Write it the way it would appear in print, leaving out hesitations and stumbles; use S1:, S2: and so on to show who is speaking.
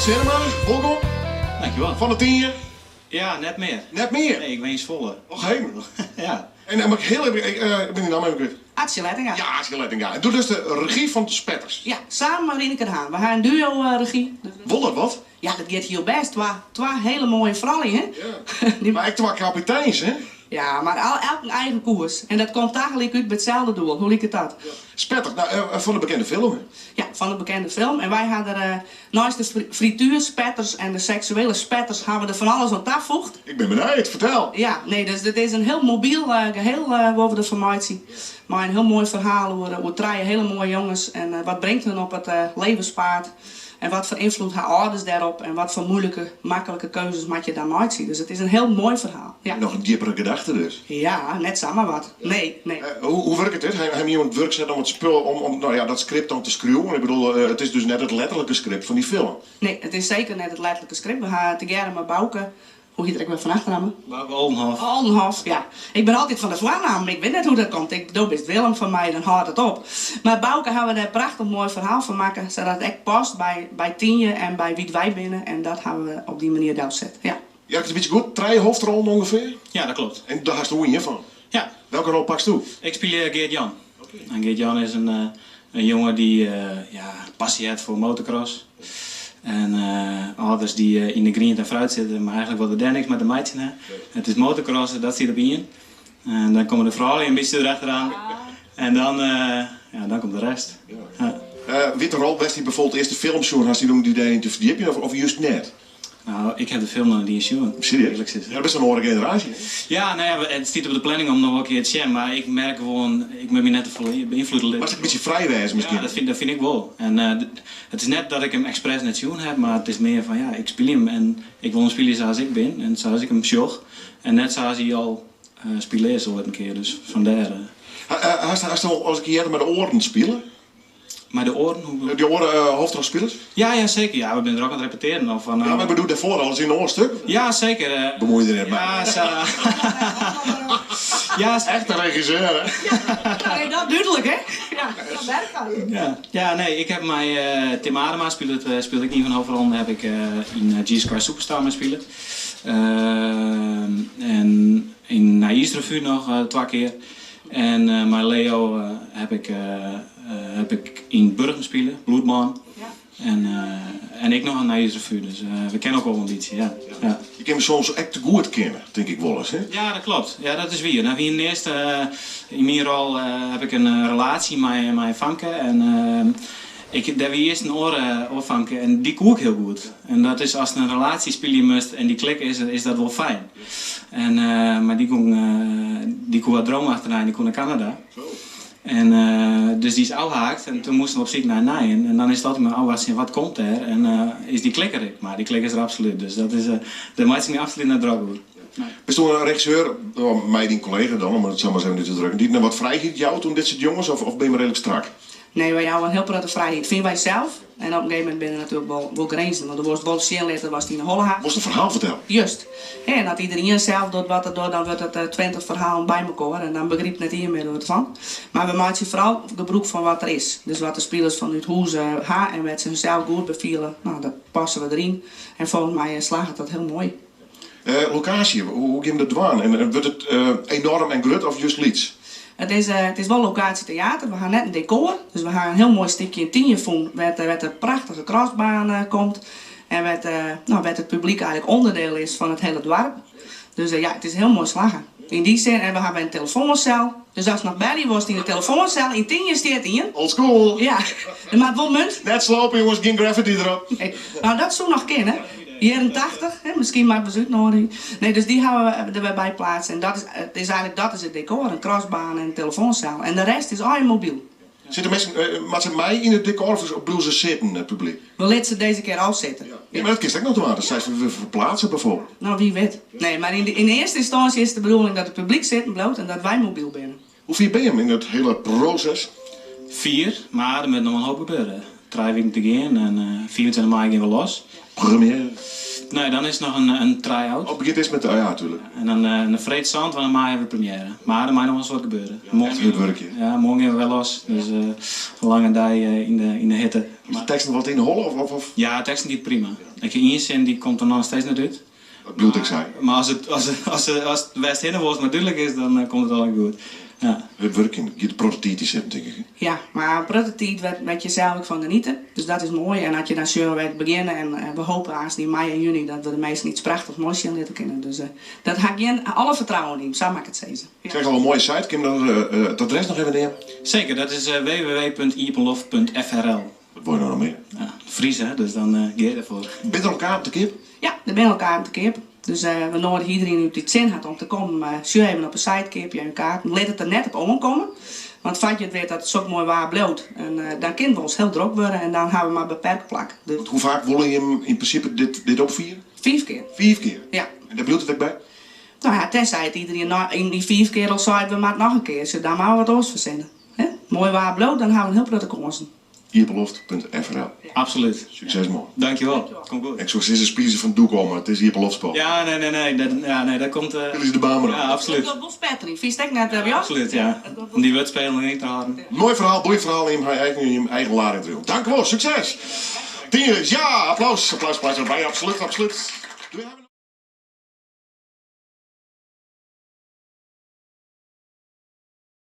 S1: Sinnema, wolkom.
S2: Dankjewol.
S1: Fan de Tynje.
S2: Ja, net mear.
S1: Net mear?
S2: Nee, ik wenje yn Zwolle.
S1: Och heden.
S2: Ja.
S1: En dan moat ik hiel even, ik bin dyn namme even kwyt.
S3: Atsje Lettinga.
S1: Ja, Atsje Lettinga. En do dochst de regy fan Spetters.
S3: Ja, samen mei Rineke de Haan. We ha in duo regy.
S1: Wol dat wat?
S3: Ja, dat giet hiel bêst. Twa hele moaie froulju, hè?
S1: Ja. Mar ek twa kapiteins, hè?
S3: Ja, mar elk in eigen koers. En dat komt tagelyk út by itselde doel. Hoe liket dat?
S1: Spetter, no, fan de bekende film, hè?
S3: Ja, fan de bekende film. En wy ha der neist de frituerspetters en de seksuele spetters ha we der fan alles oan tafoegd.
S1: Ik bin benijd, fertel!
S3: Ja, nee, dus it is in hiel mobyl geheel wolle we der fan meitsje. Mei in hiel moai ferhaal oer trije hele moaie jonges en wat bringt hun op it levenspaad. En wat foar ynfloed ha âlders dêrop en wat foar moeilike, maklike keuzes moat je dan meitsje. Dus it is in hiel moai ferhaal. Ja.
S1: Noch in djippere gedachte dus?
S3: Ja, net samar wat. Nee, nee.
S1: Hoe wurket dit? Ha jim oan it wurk set om it spul, om no ja, dat skript dan te skriuwen? Ik bedoel, it is dus net it letterlike skript fan dy film.
S3: Nee, it is seker net it letterlike skript. We ha tegearre mei Bauke Hoe hjit er ek wer fan achternamme?
S2: Bauke Oldenhof.
S3: Oldenhof, ja. Ik bin altyd fan de foarnammen, ik wit net hoe't dat komt. Ik, do bist Willem foar my, dan hâldt it op. Mar Bauke hawwe we dêr prachtich moai ferhaal fan makke, sadat it ek past by, by Tynje en by wie't wy binne en dat hawwe we op dy manier delset, ja.
S1: Hear ik it in bytsje goed? Trije hoofdrollen ûngefear?
S2: Ja, dat klopt.
S1: En dêr hast do ien fan?
S2: Ja.
S1: Welke rol pakst do?
S2: Ik spylje Geert Jan. En Geert Jan is in jonge dy't ja, passy hat foar motocross. En âlders dy't yn de griente en fruit sitte, mar eigentlik wolle dêr niks mei te meitsjen ha. It is motocross, dat stiet op ien. En dan komme de froulju in bytsje derachteraan. En dan, ja, dan komt de rest.
S1: Ja. Witte rol west dy bijvoorbeeld earst de film sjoen hast dyn om dy dêryn te ferdjipjen of just net?
S2: No, ik ha de film noch net iens sjoen.
S1: Serieus? Ja, dat bist in oare generaasje.
S2: Ja, no ja, it stiet op de planning om noch wol in kear te sjen, mar ik merk gewoan, ik moat my net te folle beynfloede litte.
S1: Moatst ek in bytsje frij wêze miskien?
S2: Ja, dat fyn ik wol. En it is net dat ik him ekspres net sjoen ha, mar it is mear fan ja, ik spylje him en ik wol him spylje sa as ik bin en sa as ik him sjoch en net sa as hy al spile is oait in kear, dus fandêr.
S1: Hast al ris in kear earder mei de oaren spile?
S2: Mei de oaren? Hoe...
S1: De oare hoofdrolspilers?
S2: Ja, ja, seker. Ja, we binne drok oan it repetearen al fan.
S1: Ja, mar ik bedoel dêrfoar al ris yn in oar stuk?
S2: Ja, seker.
S1: Bemuoi der net mei.
S2: Ja, sa. Ja,
S1: Echt in regisseur, hè?
S3: Ja, nee, dat dúdlik, hè? Ja, dat werkt dat.
S2: Ja, ja, nee, ik ha mei Tim Adema spilet, spilet ek ien fan de hoofdrollen, heb ik yn Jesus Christ Superstar mei spile. En yn Nijjiersrevue noch twa kear. En mei Leo heb ik heb ik yn Burgum spile, Bloedman. En en ek noch in Nijjiersrevue, dus we kenne elkoar wol in bytsje, ja. Ja.
S1: Je kinne soms ek te goed kinne, tink ik wolris, hè?
S2: Ja, dat klopt. Ja, dat is wier. Nou, yn earste, yn myn rol heb ik in relaasje mei mei in famke en ik, dêr wie earst in oare oar famke en dy koe ik hiel goed. En dat is ast in relaasje spylje moatst en dy klik is, is dat wol fijn. En, mar dy gong, dy koe har droom achternei en dy koe nei Kanada. En dus dy is ôfhaakt en toen moasten we op syk nei in nijen. En dan is it altyd mar ôfwachtsjen wat komt dêr en is dy klik der ek. Mar dy klik is der absolút. Dus dat is, dêr meitsje ik my absolút net drok oer.
S1: Bist do in regisseur, mei dyn kollega dan, om it sa mar ris even út te drukken, dy't noch wat frijheid jout oan dit soart jonges of binne jim reedlik strak?
S3: Nee, wy jouwe in hiel protte frijheid, fine wy sels. En op in gegeven momint binne der natuerlik wol, wol grinzen, want do wolst wol sjen litte watst yn 'e holle hast.
S1: Wolst in ferhaal fertelle?
S3: Just. En as iderien sels docht wat er docht, dan wurdt it 20 ferhalen by mekoar en dan begrypt net ien mear wat fan. Mar we meitsje foaral gebrûk fan wat der is. Dus wat de spilers fan út hûs ha en wêr't se hunsels goed by fiele, no, dat passe we deryn. En folgens my slagget dat hiel moai.
S1: Lokaasje, hoe gean we dat dwaan? En wurdt it enoarm en grut of just lyts?
S3: It is wol lokaasjeteater, we ha net in dekor. Dus we ha in hiel moai stikje yn Tynje fûn wêr't de prachtige crossbaan komt. En wêr't, no, wêr't it publyk eigentlik ûnderdiel is fan it hiele doarp. Dus ja, it is hiel moai slagge. Yn dy sin, en we hawwe in telefoansel. Dus ast noch belje wolst yn de telefoansel, yn Tynje stiet ien.
S1: Old school!
S3: Ja, der moat wol munt.
S1: Net slope jonges, gjin graffiti derop.
S3: Nee, no dat soe noch kinne. Jierren 80, hè, miskien moatte we se útnoadigje. Nee, dus dy hawwe we der wer by pleatst. En dat is, it is eigentlik dat is it dekor, in crossbaan en in telefoansel. En de rest is allegear mobyl.
S1: Sitte minsken, moatte se mei yn it dekor of bliuwe se sitten, it publyk?
S3: We litte se dizze kear al sitte.
S1: Ja, mar dat kinst ek noch dwaan, dat seist we ferplaatse bijvoorbeeld.
S3: No, wie wit. Nee, mar yn earste ynstânsje is it de bedoeling dat it publyk sitten bliuwt en dat wy mobyl binne.
S1: Hoe fier binne jim yn it hiele proses?
S2: Fier, mar der moat noch in hoop gebeure. 3 wiken te gean en 25 maaie gean we los.
S1: Première?
S2: Nee, dan is noch in try-out.
S1: Oh, begjint earst met, oh ja, natuurlijk.
S2: En dan de freed 27 maaie we première. Mar der mei noch wol wat gebeure.
S1: Echt hurd wurkje.
S2: Ja, moarn gean we wer los. Dus in lange dei yn de hitte.
S1: Is de teksten wat yn de holle? Of?
S2: Ja, de teksten giet prima. Ik ha ien sin dy komt der noch steeds net út.
S1: Dat bliuwt ek sa.
S2: Mar as it wêr'tst hinne wolst mar dúdlik is, dan komt it allegear goed. Ja.
S1: Hurd wurkjen giet de protte tiid yn sitten, tink ik. Hè?
S3: Ja, mar in protte tiid wêr't je sels ek fan geniete. Dus dat is moai. En as je dan sjogge wêr't we begjinne en we hoopje aanst yn mei en juny dat we de minsken iets prachtichs moais sjen litte kinne. Dus dat ha ik gjin alle fertrouwen yn, sa moat ik it sizze.
S1: Ik seach al in moaie site, kin dat it adres noch even neame?
S2: Seker, dat is www.iepenloft.frl.
S1: Wat wol je no noch mear?
S2: Ja, Fries hè, dus dan gean je derfoar.
S1: Binne der al kaarten te keap?
S3: Ja, der binne al kaarten te keap. Dus we noadigje iedereen út dy't sin hat om te kommen. Sjoch even op de site, keapje in kaart. Lit it der net op oankomme. Want foar't je it wit dat it sok moai waar bliuwt. En dan kin it wolris hiel drok wurde en dan hawwe we mar beperkt plak. Dus
S1: Want hoe faak wolle jim yn prinsipe dit opfiere?
S3: Fiif kear.
S1: Fiif kear?
S3: Ja.
S1: En dêr bliuwt it ek by?
S3: No ja, tenzij it iedereen yn dy fiif kear al seit we moatte noch in kear. Sjoch, dan moatte we wat oars fersinne. Moai waar bliuwt, dan hawwe we in hiel protte kânsen.
S1: Iepenloft.frl.
S2: Absolút.
S1: Sukses man.
S2: Dankjewol. Komt goed.
S1: Ik soe sizze spylje se fan doek om, mar it is iepenloftspul.
S2: Ja, nee, nee, nee. Dat, ja, nee, dat komt...
S1: Spylje se de baan mar op.
S2: Ja, absolút.
S3: It docht wol spetterjen. Fynst ek net, Bjorn?
S2: Absolút, ja. Om dy wurdspelen yn te hâlden.
S1: Moai ferhaal, boeiend ferhaal en jim ha eigen, jim eigen lading driuwen. Dank wol, sukses! Tien, ja, applaus, applaus, applaus erbij, absolút, absolút.